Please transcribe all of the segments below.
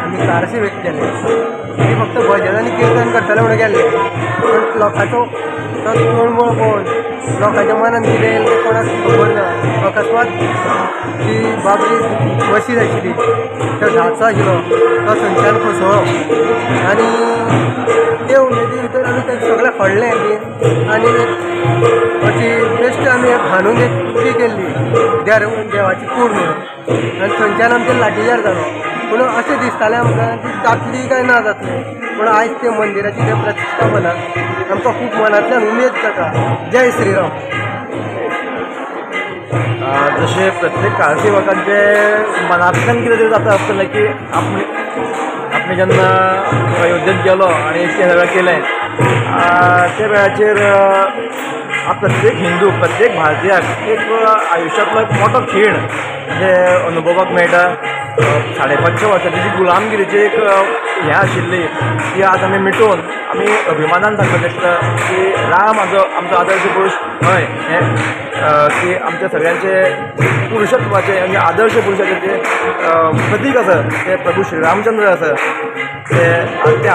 आमी कारसेवेक केले ती फक्त भजन आनी किर्तन करतले म्हणून गेल्ले, पूण लोकांचो तो तळमळ पळोवन लोकांच्या मनान कितें येयलें तें कोणाक खबर ना. अकस्मात ती बाबरी मशीद आशिल्ली तो ढाचो आशिल्लो तो थंयच्यान कोसळ्ळो आनी ते उमेदी भितर आमी तें सगळें फोडलें बीन आनी अशी बेश्ट आमी भांदून एक उबी केल्ली देवाची कूड म्हणून आनी थंयच्यान आमचेर लाठीचार जालो. पूण अशें दिसतालें आमकां की जातली काय ना जातली, पूण आयज ते मंदिराची तें प्रतिश्ठापना आमकां खूब मनांतल्यान उमेद जाता. जय श्रीराम. जशें प्रत्येक कारसेवकांचे मनांतल्यान कितें तरी जाता आसतलें की आपणे जेन्ना अयोध्येंत गेलो आनी तें सगळें केलें त्या वेळाचेर प्रत्येक हिंदू प्रत्येक भारतीयाक एक आयुश्यांतलो एक मोठो खीण म्हणजे अनुभवाक मेळटा. 550 वर्सांची जी गुलामगिरीची एक हें आशिल्ली ती आज आमी मिटोवन आमी अभिमानान सांगपाक शकता की राम हाजो आमचो आदर्श पुरूश न्हय, हें की आमच्या सगळ्यांचे पुरुशत्वाचें म्हणजे आदर्श पुरुशाचें जें प्रतीक आसा तें प्रभू श्रीरामचंद्र आसा. ते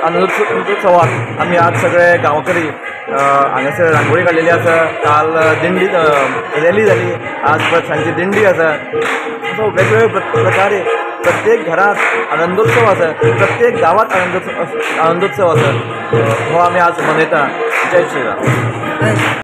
आनंदोत्सवाक आमी आज सगळे गांवकरी हांगासर रांगोळी काडलेली आसा. काल दिंडी रॅली जाली, आज परत सांजची दिंडी आसा. सो वेगवेगळे प्रकारे प्रत्येक घरांत आनंदोत्सव आसा, प्रत्येक गांवांत आनंदोत्सव आसा, हो आमी आज मनयता. जय श्रीराम.